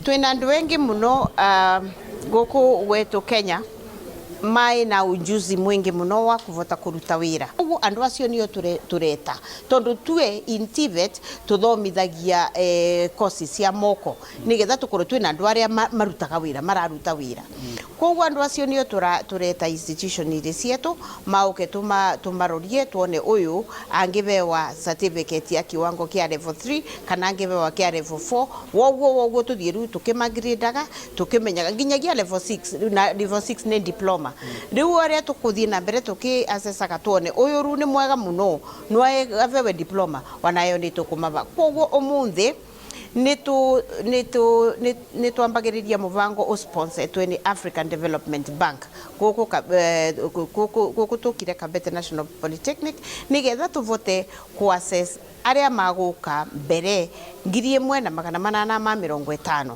Twina andu engi muno guku gwetu Kenya mai na ujuzi mwingi muno wa kuvota kuruta wira. Uguo andu acio nio tureta tondu tue in TVET tuthomithagia courses cia moko nigetha tukorwo twina andu aria marutaga wira, mararuta wira. Koguo andu acio nio tureta institution iria cietu mauke tumarorie tuone uyu angibewa certificate ya kiwango kia level 3 kana angibewa kia level 4. Woguo tuthie riu tukimagradaga tukimenyaga nginyagia level 6, na level 6 ni diploma. Riu aria tukuthie na mbere tukiacecaga tuone uyu riu ni mwega muno no abewe diploma wanayo ni tukumaba. Koguo umuthi ni twambagiriria mubango usponsoretwe ni African Development Bank guku tukire Kabete National Polytechnic nigetha tuvote ku assess aria maguka mbere 1850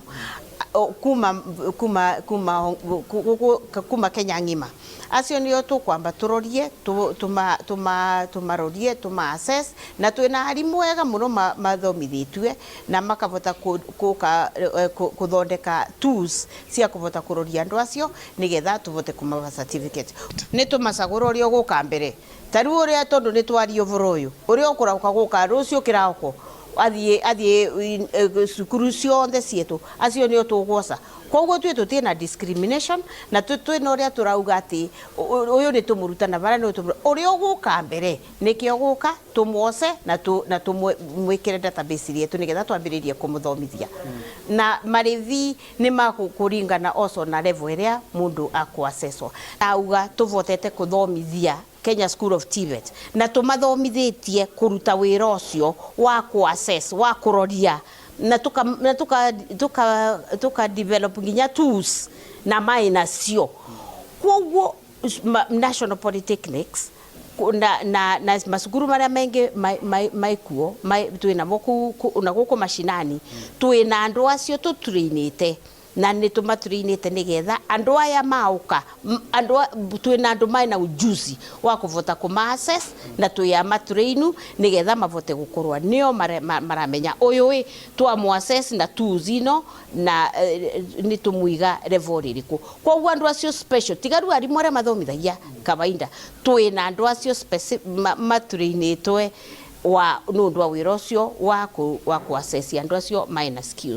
kuma Kenya ng'ima. Acio nio tukwamba turorie, tumarorie, tuma assess, na twina arimu ega muno mathomithitue na makavota kuka kuthondeka tools cia kuvota kuroria andu acio nigetha tuvote kumava certificate. Ni tumacagura uria uguka mbere ta riu uria tondu ni twaria uvoro uyu uria ukurauka guka rucio kirauko athie cukuru ciothe cietu, acio nio tugwoca. Koguo twi tutina discrimination na twina uria turauga ati uyu ni tumurutana bara ni uria uguka mbere nikio guka tumwoce na tumwikire database yetu nigetha twambiririe kumuthomithia. Na marithi ni makuringana also na level iria mundu akuaccesswo. Auga tuvotete kuthomithia Kenya School of TVET na tumathomithitie kuruta wira ucio wa ku assess, wa kuroria, na tuka develop nginya tools na mai nacio. Koguo National Polytechnics na macukuru maria mengi maikuo twinamo na guku macinani twina andu acio tutrainite na nä tå matå nigetha andå aya mauka twina andå mena ujuzi wa kuvota kuma assess na twia matrainu nigetha mavote gukorwa nio maramenya uyu ĩ twamu assess na tools ino na nĩ tũmũiga level ĩrĩkũ. Koguo andũ acio special tiga rĩu arimũ arĩa mathomithagia kawaida, twĩna andũ acio matrainĩtwe wa nĩ ũndũ wa wĩra ũcio wa ku assess andũ acio mena skills.